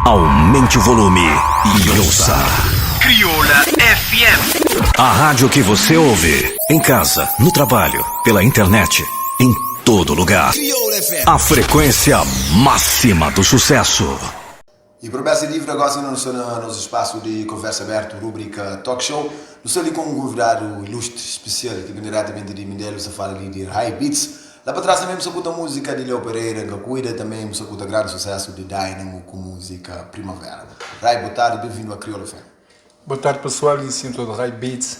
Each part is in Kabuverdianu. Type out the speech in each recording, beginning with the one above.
Aumente o volume e ouça. Crioula FM. A rádio que você ouve. Em casa, no trabalho, pela internet, em todo lugar. A frequência máxima do sucesso. E Promessa Livre agora nos na nosso espaço de conversa aberto, rubrica Talk Show. Nos ali com um convidado ilustre, especial, que vem diretamente de Mindelo, se fala ali de High Beats. Lá para trás também você escuta a música de Leo Pereira, que cuida também você escuta grande sucesso de Dynamo com música Primavera. Rai, boa tarde, bem-vindo a Crioula FM. Boa tarde pessoal, em cima todo Rai Beats,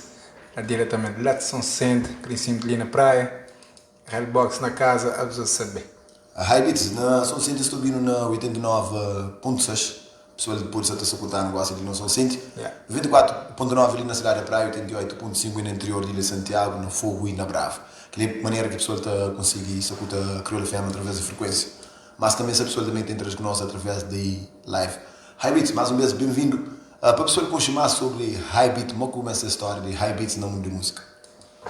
lá diretamente lá de São Vicente, cresci ali na praia, Hellbox na casa, a você saber. A High Beats, na São Vicente estou vindo na 89.6, pessoal depois está escutando gosta de São Vicente. Yeah. 94.9 ali na cidade da Praia, 88.5 no interior de Ilha Santiago, no Fogo e na Brava. Que maneira que a pessoa está conseguir escutar a Crioula FM através da frequência. Mas também essa pessoa também tem interesse conosco através de live. High Beats, mais uma vez, bem-vindo. Para a pessoa que mais sobre High Beat, como começa a história de High Beats no mundo de música?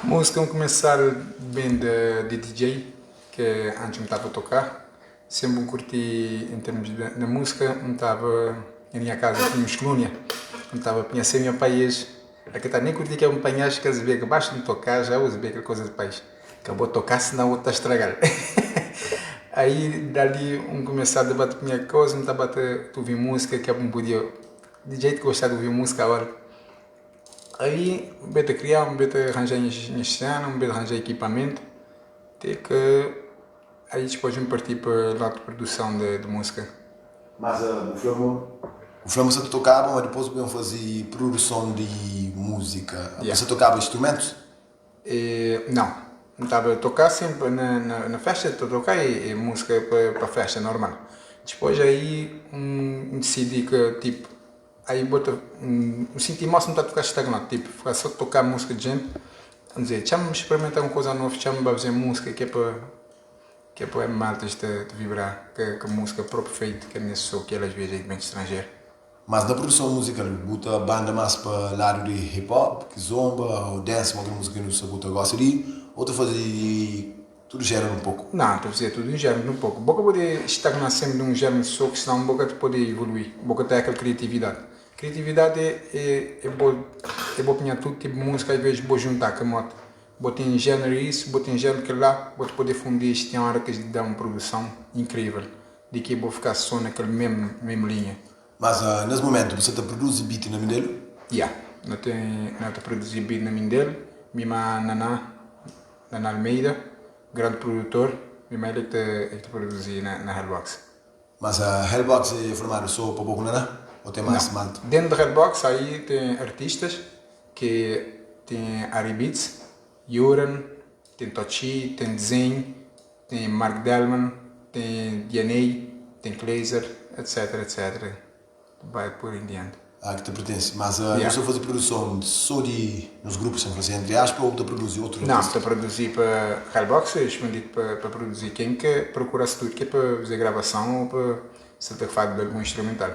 Música, vamos começar bem de DJ, que antes me estava a tocar. Sempre me curti em termos de, de música, me estava em minha casa, tínhamos colônia, me estava a conhecer meu país. A que tá nem curti que é um panhas que às vezes que basta de tocar, já uso bem aquela coisa do país. Acabou de tocar, senão o outro está a estragar. Aí dali um começar a debater minha coisa, me estava a ouvir música, que eu não podia, de jeito que gostava de ouvir música agora. Aí, um beta criar, um beta arranjar minhas cenas, um beta arranjar equipamento, até que aí depois me parti para o lado de produção de música. Mas o Flamengo... O Flamengo você tocava, mas depois podiam fazer produção de música. Yeah. Você tocava instrumentos? E, não, não estava a tocar sempre na festa, estou a tocar e música para festa normal. Depois aí decidi que tipo, aí bota, senti mal se não está a tocar estagnado, tipo, ficar só a tocar música de gente, vamos dizer, chama-me experimentar uma coisa nova, chama-me a fazer música que é para que é para maltas de vibrar, que a música próprio feito, que é nesse som que elas vezes aí de estrangeiro. Mas na produção musical, bota banda mais para lado de hip hop, que zomba, ou dance, uma música que não se bota gosta de, ou tu fazer tudo género um pouco? Não, estou a fazer tudo em género um pouco. Boca pode estagnar sempre num género só, que senão boca te pode evoluir. Boca tem aquela criatividade. Criatividade é bom, é bom apanhar tudo tipo de música, às vezes vou juntar com a moto. Botei em género isso, botei em género aquilo lá, vou poder fundir isto, tem hora que dá uma produção incrível, de que vou ficar só naquela mesma linha. Mas nesse momento você está produzindo beat na Mindelo? Yeah, não tem, não está produzindo beat na Mindelo, minha Naná, Naná Almeida, grande produtor, minha mãe é que está produzindo na Hellbox. Mas a Hellbox é formada só para pouco Naná? Ou tem mais malta? Dentro da Hellbox aí tem artistas que tem Ari Beats, Yuran, tem Tochi, tem Zen, tem Mark Delman, tem DNA, tem Glazer, etc, etc. Vai por em diante. Ah, que te pertence. Mas Yeah. você fazer produção só de, nos grupos, sem fazer entre aspas, ou te produzir outro Não, artista? para produzir para Hellbox, é expandido para produzir quem que procura estúdio, que é para fazer gravação ou para se ter feito de algum instrumental.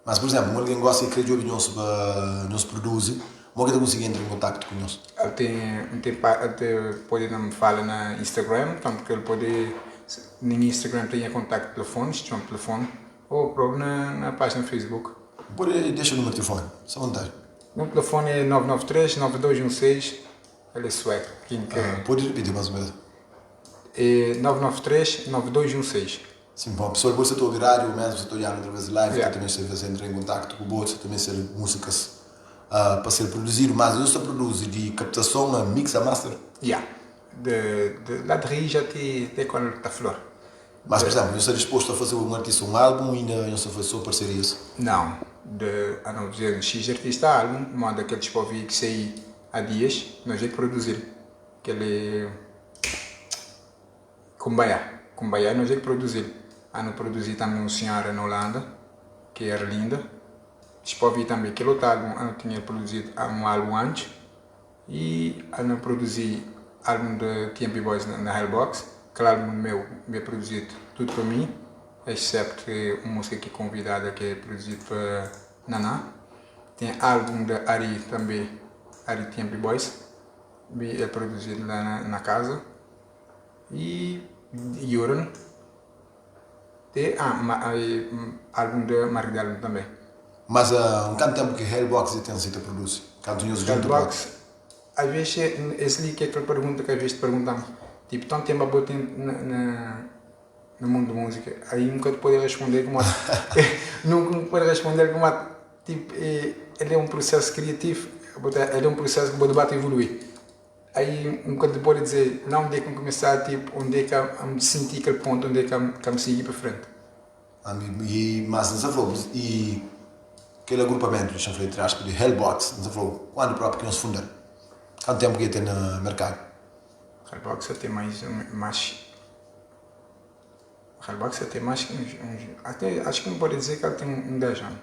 Mas, por exemplo, alguém gosta de criar opinião para nos produzir, como é que consegue entrar em contato conosco? Ele pode me falar na Instagram, tanto que ele pode, no Instagram tem contato de telefone, chama telefone, ou próprio na página do Facebook. Pode deixar o número de telefone, só vontade. O meu telefone é 993-9216, ele é sueco. Quem quer. Pode repetir mais ou menos? É 993-9216. Sim, bom, pessoal, você está ouvindo rádio, mesmo você está olhando através de live, Yeah. também você entra em contato com o bot, você também ser músicas para ser produzido, mas eu só produzo de captação a mix a master. Yeah. Lá de Rio já tem quando está flor. Mas, por exemplo, eu estou disposto a fazer um artista um álbum e ainda não só fazer só parcerias? Não, a não dizer X artista álbum, manda aquele dispositivo que saí há dias, nós é que produzir. Aquele Kumbaya, Kumbaya nós é que produzir. A não produzir também uma senhora na Holanda, que era linda. Dispositivo também aquele outro álbum, a não tinha produzido um álbum antes. E a não produzi álbum de TMP Boys na Hellbox. Aquele álbum meu é produzido tudo para mim, excepto uma música aqui convidada que é produzido para Naná. Tem álbum da Ari também, Ari TMP Boys, é produzido lá na casa. E Yuran. Te ah ma álbum de Mark Delmo tanbe. Mas un kantu tempu ki Hellbox dja ten si ta produzi? Kantu nhos djunta pa. Hellbox, Aves es li ki é kel pergunta ki aves ta pergunta-m, tipo, tantu tempu abo ten na na mundu di múzika? Aí N ka ta pode responde kumó, nunka N pode responde kumó, tipo, el é un prusésu kriativu, el é un prusésu ki bo ta ba ta evolui. Aí N ka ta pode dizer, não, undi é ki N kumesa, tipo, undi é ki N sinti kel pontu, undi é ki N sigi pa frenti. I mas N sa fla-u, i kel agrupamentu, dexa-m fla entri aspas, di Hellbox, N sa fla-u, kuandu propi ki nhos funda-l? Kantu tenpu ki el ten na merkadu? Hellbox ten mais, mais, Hellbox ten mais ki uns, uns, ate acho ki N pode dizer ki el ten un 10 anu.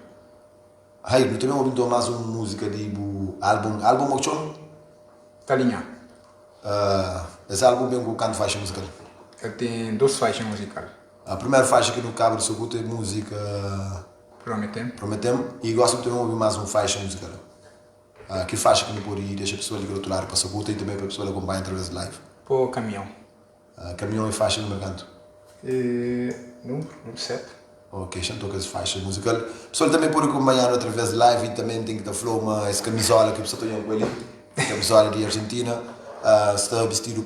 Hai, nu ta ben obi nton más un múzika di bu álbun, álbun mo ki txoma? Talinha. Es álbun ben ku kantu faixa muzikal? El ten 2 faixa muzikal. A primeru faixa ki nu kaba di sukuta é múzika Prometem. Prometem. I gosi nu ta ben obi más un faixa muzikal. Ki faixa ki nu pode dexa pesoal di kel otu ladu pa sukuta i tanbe pa pesoal akonpanha através di live? Pô Kamion. Kamion é faixa númeru kantu? É númeru, númeru 7. Ok, xa N toka es faixa muzikal. Pesoal tanbe pode akonpanha-nu através di live i tanbe N ten ki ta fla-u ma es kamizola ki bu sta ta odja ku el li, kamizola di Argentina, sta bistidu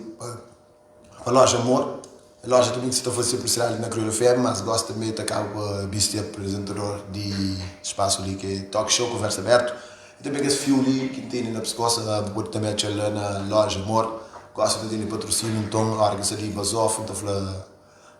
pa loja Amor. Loja tanbe ki sa ta fase publisidadi li na Kriolu FM, mas gosi tanbe ta kaba pa bisti apresentador di spasu li ki é Talk Show, Konversa Abertu. I tanbe kes fiu li ki N tene na piskosa, bu pode tanbe atxa-l la na loja Amor. Gosi ta tene patrusiniu, nton ora ki N sta di bazofu N ta fla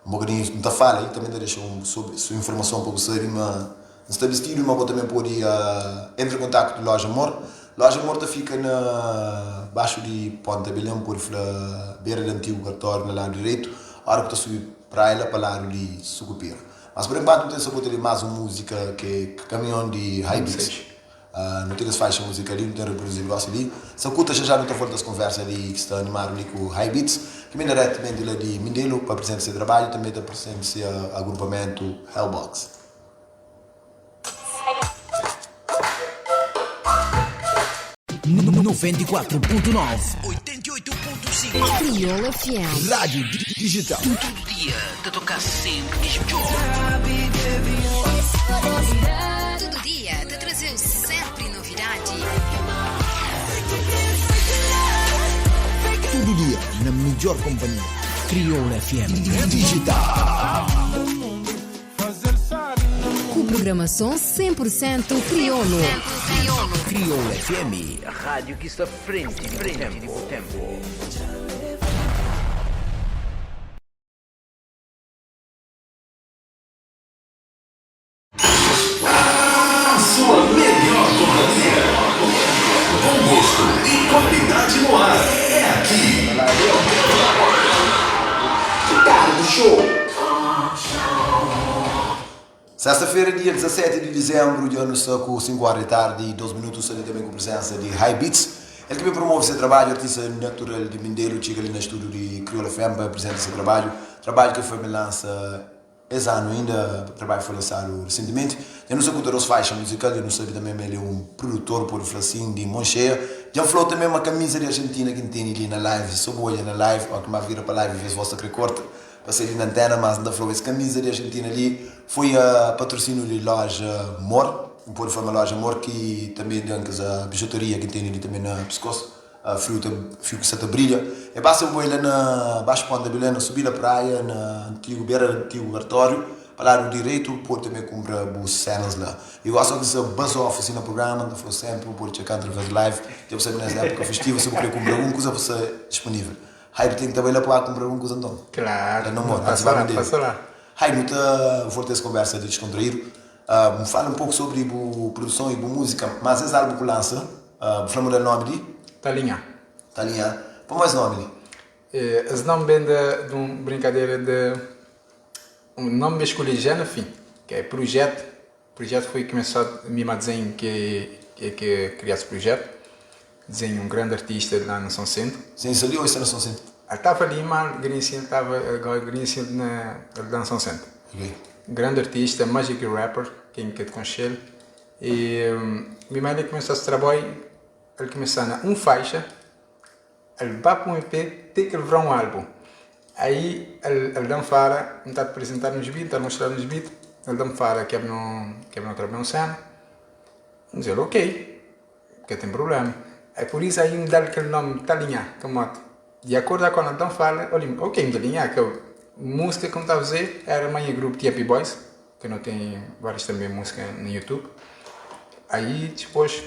un bokadinhu, N ta fala i tanbe N ta dexa un sobri su informason pa bu sabe ma N sta bistidu ma bo tanbe pode entra en kontaktu ku loja Amor. Loja Amor ta fika na baxu di Ponta Belém, pode fla bera di antigu kartóriu na ladu direitu, ora ku ta subi praia la pa ladu di Sukupira. Mas por enkuantu nu ten sa bota li mas un múzika ke Kamion di High Beats. Nu ten es faixa múzika li, nu ten reproduzidu gosi li. Sakuta xa xa nu ta volta es konversa li ki sta animadu li ku High Beats, ki ben diretamenti la di Mindelo pa apresenta se trabadju, tanbe ta apresenta se agrupamentu Hellbox. 94.9 88.5 Crioula FM. Rádio Digital. Tudu dia ta toka sempri kes midjor. Tudu dia ta traze-u sempri novidadi. Tudu dia na midjor companhia. Crioula FM. Digital. Ku programason 100% kriolu. Crioula FM, rádio ki sta frenti di bu tempu. A sua melhor companhia. Bom gosto e qualidade no ar. É aqui. Tarde Show. Sesta-fera, dia 17 di dizembru, dja nu sta ku 5 ora di tardi i 2 minutu, sta li tanbe ku prizensa di High Beats. El ki ben promove se trabadju, artista natural di Mindelo, txiga li na studiu di Crioula FM pa aprizenta se trabadju, trabadju ki el foi ben lansa es anu inda, trabadju foi lansadu resentimenti. Dja nu sakuta 2 faixa muzikal, dja nu sabe tanbe ma el é un produtor, pode fla asin, di mon xeia. Dja N fla-u tanbe ma kamiza di Argentina ki N tene li na live, so bu odja na live, o ki ma vira pa live i vês vos ta kre korta. Pa sai di na antena mas N ta fla-u es kamiza di Argentina li foi a patrosiniu di loja Mor, N pode fla ma loja Mor ki tanbe ten kes bijuteria ki tene li tanbe na piskos, friu ta fiu ki sa ta brilha. E basta bu bai la na baxu Ponta Belén na subida praia na antigu bera di antigu kartóriu pa ladu direitu bu pode tanbe kunpra bu senas la. I gosi ki sa bazofa si na prugrama N ta fla-u senpri bu pode txeka atraves di live dja bu sabe nes épuka festivu si bu kre kunpra algun kuza bu sta dispunivel. Hype ten ki ta bai la pa kunpra algun kuza nton. Klaru, La no pasa la, pasa la. Hype, nu ta volta es konversa di deskontraídu. Bu fala un poku sobri bu produson i bu múzika, mas es álbum ku lansa, bu fla muda nomi di? Talinha. Talinha. Pamodi es nomi li? Es nomi ben di un brinkadera di un nomi mi skolhi ja na fin, ki é Prujetu. Prujetu foi kumesadu, mi ma dizenhu ki ki kria es prujetu. Dizenhu un grandi artista la na São Sente. Sim, sta li ou sta na São Sente? El tava li, ma grinsi el tava, agora grinsi el na el na São Sente. Ok. Grandi artista, Magic Rapper, ken ki ta konxe-l. E mi ma el kumesa es traboi, el kumesa na un faixa, el ba pa un EP te ki el vira un álbum. Aí el el da-m fala, N ta apresenta-l uns beat, N ta mostra-l uns beat, el da-m fala ke no ke no trabalha un sena. N dize-l ok, ka ten problema. Aí pur isu aí N da-l kel nomi Ta Linha, pamodi di akordu a kónda el da-m fala, oli ok N ta linha, ke múzika ke N ta faze era ma nha grupu TMP Boys, ke no ten várius tanbe múzika na youtube. Aí dipôs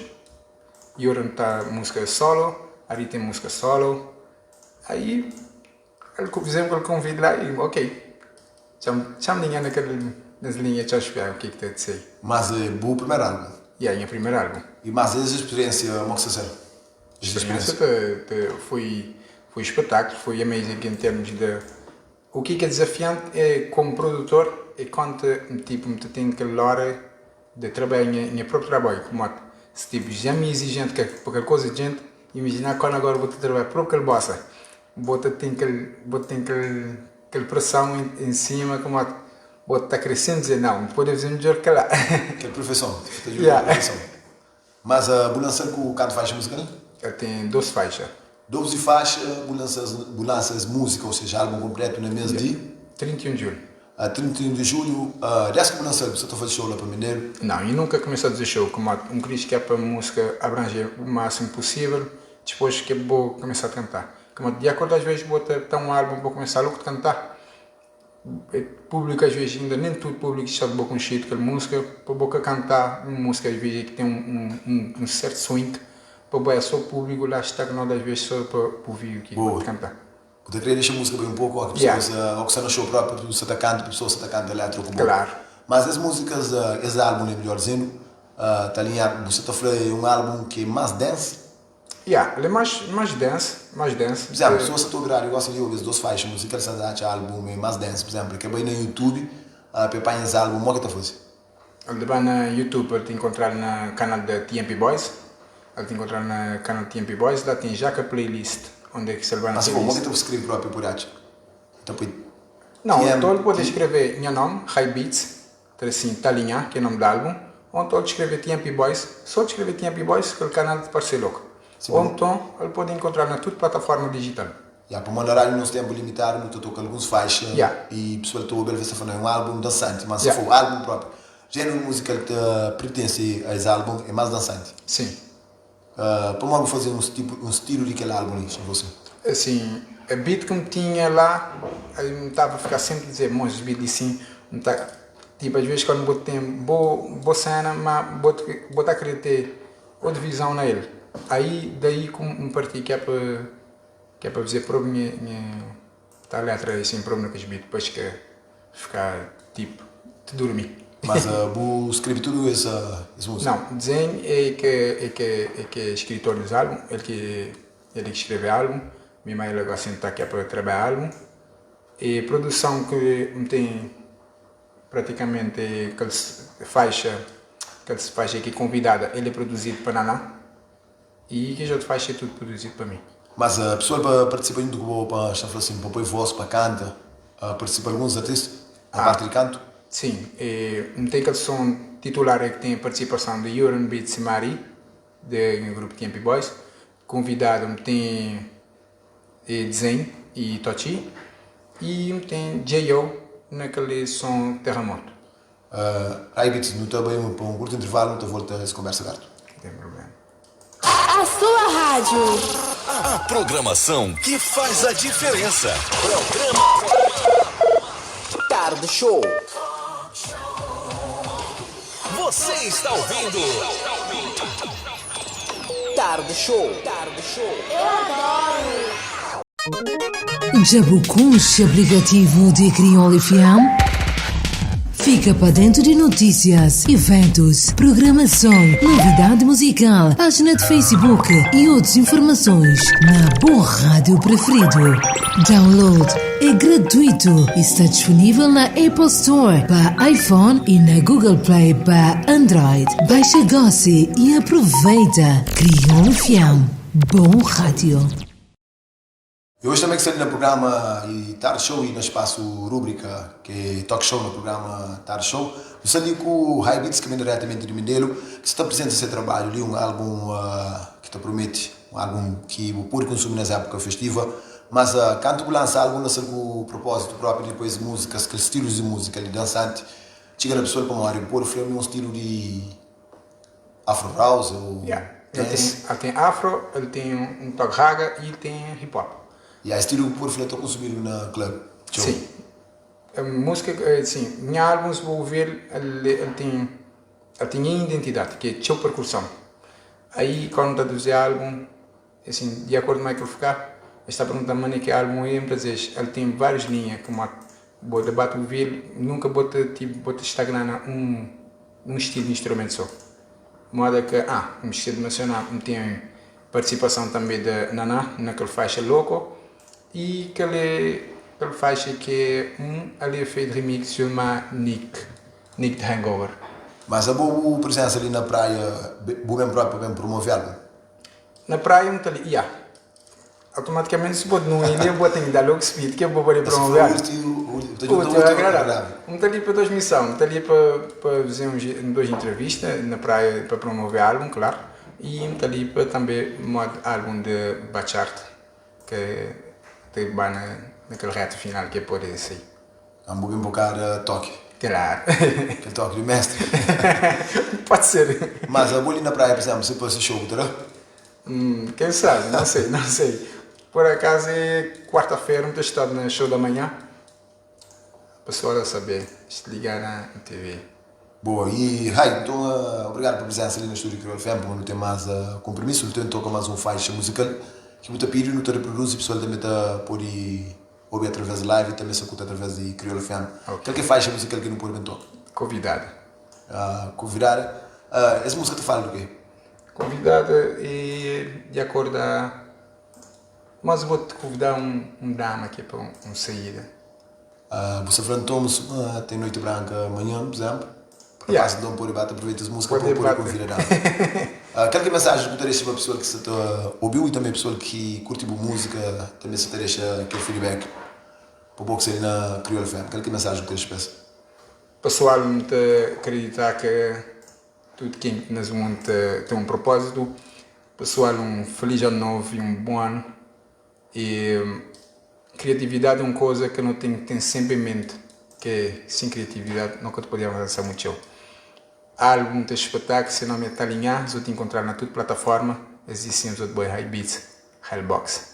Yora N ta múzika solo, ari ten múzika solo, aí. El ku fizem kel konvite la i ok, txam txam linha na kel nes linha txeu spia o ki ki ta sai. Mas é bu primeru álbum? Ya, nha primeru álbum. I mas es spiriensia mo ki sta ser? Es Spiriensia ta ta foi foi spetaklu, foi amazing em termos de o ki ki é dezafiante é komu produtor é konta tipo m ta ten kel ora de trabadja nha nha propriu trabadju pamodi si tipo ja mi izijenti ka pa kel koza djenti imajina konu agora bu ta trabadja propriu kel bosa. Bo ta ten kel, bo ten kel, kel pressão em, em cima como bo ta kre sempre dizer não, N pode fazer midjor que lá. Kel perfeição, ta djuda Yeah. perfeição. Mas uh, bu lansa-l ku kantu faixa musical? El ten 12 faixa. 12 faixa, bu lansa, bu lansa es múzika, ou seja, álbum kompletu na mês Yeah. di 31 de julho. uh, 31 de julho. Uh, des ki bu lansa-l, bu sa ta faze show la pa Mindelo? Não, e nunka kumesa a fazer show, como um kris ki é pa múzika abranger o máximo possível, depois que bo kumesa a cantar. Como de acordo às vezes bo ta ta um álbum bo kumesa logo a cantar, público às vezes ainda nem tudo público sabe bo conhecido aquela música, para bo ka cantar uma música às vezes que tem um, um, um certo swing, para bo é só público lá está que não às vezes só para ouvir o que Boa. pode cantar. Bu ta kre dexa múzika bai un poku, ó ki Yeah. pesoas, ó ki sta na show própi, bu sa ta kanta, pesoas sa ta kanta letra ku bo. Claro. Mas es múzikas, es álbum, né, melhor dizendo, ta alinhadu, bu sa ta fla é un álbum ki é más dance? Yeah, el é mais, mais dance, mais dance. Por exemplo, pessoas sa ta obi rádio gosta di obi es dos faixa musical sa ta atxa álbum é más dance, por exemplo, ke bai na YouTube pa e panha es álbum, mo ke ta faze? El ta bai na YouTube, el ta encontrá na canal da TMP Boys, el ta encontrá na canal TMP Boys, lá tem já ka playlist onde é que se el bai na Mas se for, mo ke playlist. ta skrebe propi pode atxa? Ta poi Não, então el pode TMP. escrever nha nome, Ray Beats, Tracinho Talinhá, ki é nome di álbum, ou nton el skrebe TMP Boys, só el skrebe TMP Boys kel kanal ta parse log. Ou nton el pode enkontra-l na tudu plataforma dijital. Ya, pamodi na rádiu nos ténpu limitadu nu ta toka alguns faixa Ya. i pesoal ta obi alvês ta fla, Não, é un álbum dansanti, má si Ya. for álbum própi, jéneru muzikal ki ta pertense a es álbum é más dansanti. Sim. Pamodi bu faze un tipu, un stilu di kel álbum li, xa você? Assim, a beat que me tinha lá, aí me tava a ficar sempre a dizer, mos, beat li sim, me tá, tipo, às vezes quando bo tem bo, bo cena, ma bo, bo tá querer ter outra visão na ele. Aí, daí que me parti que é para que é para fazer próprio minha, minha tá letra assim próprio naqueles beat, depois que ficar tipo, te dormir. Mas bu skrebe tudu es es múzika? Não, desenho é que é que é que é escritor dos álbum, ele que ele que escreve álbum, minha mãe logo assim está aqui para trabalhar álbum. E produção que me tem praticamente aquele faixa, aquele faixa aqui convidada, ele é produzido para Naná e que já faixa é tudo produzido para mim. Mas pessoal pa partisipa djuntu ku bo pa sta fla sin, pa poi voz, pa kanta, partisipa alguns artista na parti di kantu? Sim, e N ten kel som titular é ki ten partisipason di Yuran Beats Mari, de nha grupu TMP Boys. Konvidadu N ten Desenho e Tochi e N ten J-O na kel som Terramoto. Rai Beats, nu ta bai pa un kurtu intervalu, nu ta volta es konbersa abertu. Ka ten problema. A sua rádio. A programação que faz a diferença. Programa Tarde Show. Você está ouvindo Tarde Show. Tarde Show. Eu adoro. Dja bu konxe aplikativu di Kriol FM? Fika pa dentu di notísias, iventus, programason, novidadi muzikal, pájina di Facebook i otus informasons na bu rádiu preferidu. Download é gratuitu i sta dispunível na Apple Store pa iPhone i na Google Play pa Android. Baixa gósi i aproveita! Kriol FM, bon rádiu! E oji tanbe ki sta li na prugrama e Tarde Show i na spasu rubrika ki é Talk Show na prugrama Tarde Show, nu sta li ku High Beats ki ben diretamenti di Mindelo ki sta ta aprizenta se trabadju li, un album ki ta promete, un album ki bu pode konsumi nes epuka festiva. Mas kantu bu lansa álbum na ser ku propósitu própi di poi es múzikas, kel stilus di múzika li dansanti txiga na pesoal pamodi bu pode fla mi un stilu di afro house ou Yeah. El tem, el tem afro, el tem um toque raga e el tem hip hop. Yeah, stilu bu pode fla ta konsumidu na club txeu. Sim. Músika, sim, nha álbuns bu ouvir el, el tem el tem nha identidade, ki é txeu percussão. Aí quando ta traduzi álbum, assim, de acordo ma kel fka, es ta pergunta mane ki álbum é, N ta dizes, el tem vários linha, kuma bo ta ba ta ouvil, nunka bo ta tipo bo ta estagná na um um estilo de instrumento só. Moda ke, ah, N skese de mensiona, N tem partisipason tanbe de Naná na kel faixa Loco e kel kel faixa ki é um ali é feito remix ma Nick, Nick de Hangover. Mas abo bu presensa li na praia bu ben propi pa ben promove algo? Na praia N ta li, ya. Automaticamente si bo nun ilha bo ten ki da logu speed ke bo pode promove algo. Útil, agradável. N ta li pa dos missão, N ta li pa pa faze uns dos entrevista na praia pa promove álbum, claro, e N ta li pa tambe mod álbum de Bachart ke ta ba na na kel reta final ke pode sai. N bu ben bu kada toki. Claro. Kel toki di mestre. Pode ser. Mas abo li na praia, por exemplo, si parse show bu ta da? Quem sabe, não sei, não sei. Por acaso é quarta-feira, não estado na show da manhã. A pessoa vai saber, se ligar na TV. Boa, e Rai, então obrigado pela presença ali no estúdio Crioulo FM, porque não tem mais compromisso, não tem toca mais um faixa musical que muita pedido, não te reproduz e o pessoal também tá pode ouvir através de live e também se escuta através de Crioulo FM. Ok. Qual que é faixa musical que não pode bem toca? Convidada. Convidada. Essa música te fala do quê? Convidada e de acordo a. Mas vou te convidar um, um dama aqui para um, um saída. Você fala então, tem Noite Branca amanhã, por exemplo. Por Yeah. acaso então pode bater, aproveita as músicas Pode para poder bater. convidar. Qual que é a mensagem que tu deixa para a pessoa que se tá ouviu e também a pessoa que curte boa música, também se te deixa aquele feedback para o que seria na Crioulo FM? Qual que é a mensagem que tu deixa para essa? Pessoal, não te acreditar que tudo quem nesse mundo tem um propósito. Pessoal, um feliz ano novo e um bom ano. E criatividade é uma coisa que não tenho que ter sempre em mente, que sem criatividade nunca te pode avançar muito. Álbum de espetáculo, se não me está alinhado, vou te encontrar na tua plataforma. Existem os outros boy High Beats, Hellbox.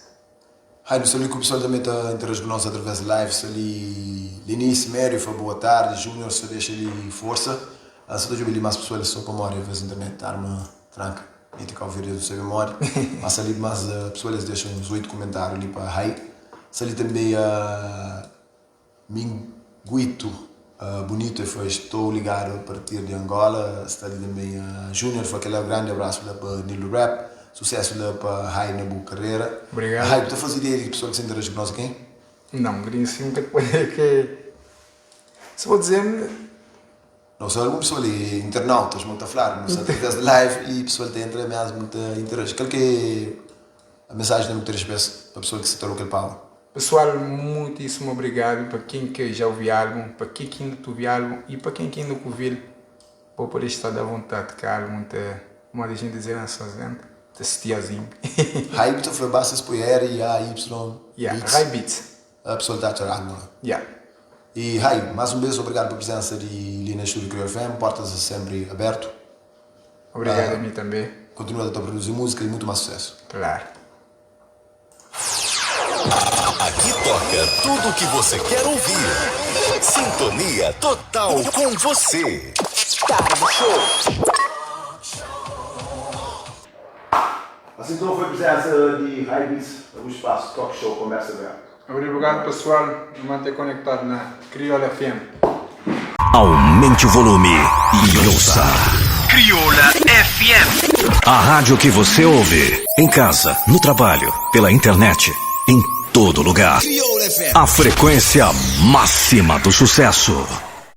Raio, ali que o pessoal também está interagindo com nós através de lives ali. Lenice, Mério, foi boa tarde. Júnior, só deixa ali força. Só deixa ali mais pessoas só para morrer, às internet, arma tranca. E tem que ouvir do seu memória. Mas ali, mais pessoas deixam uns oito comentários ali para Rai. Se ali também a Minguito Bonito, foi, estou ligado a partir de Angola. Está ali também a Júnior, foi aquele grande abraço lá para Nilo Rap. Sucesso lá para Rai na boa carreira. Obrigado. Rai, tu faz ideia de que pessoa que se interage com nós aqui? Não, gringo, nunca te pode que. Se vou dizer, Não só alguma pessoa ali, internautas, muito a falar, não sei, através de live e pessoa que entra mesmo, muito interage. Qual que é a mensagem da muitas vezes para a pessoa que se tornou aquele pau? Pessoal, muitíssimo obrigado para quem que já ouviu álbum, para quem que ainda ouviu álbum e para quem que ainda ouviu, vou poder estar à vontade, que álbum te, como a gente dizer na sua gente, te estiazinho. Rai, tu foi basta expor R, A, Y, Yeah, Beats. Rai Beats. A pessoa está a chorar, não é? Yeah. E Rai, mais uma vez, obrigado pela presença de Lina Estúdio Crioulo FM, portas sempre aberto. Obrigado a mim também. Continua a produzir música e muito mais sucesso. Claro. Aqui toca tudo o que você quer ouvir. Sintonia total com você. Assim então foi a presença de Rai Beats, no espaço Talk Show Conversa Aberta. Obrigado pessoal, me manter conectado na Crioula FM. Aumente o volume e ouça. Crioula FM. A rádio que você ouve. Em casa, no trabalho, pela internet, em todo lugar. Crioula FM. A frequência máxima do sucesso.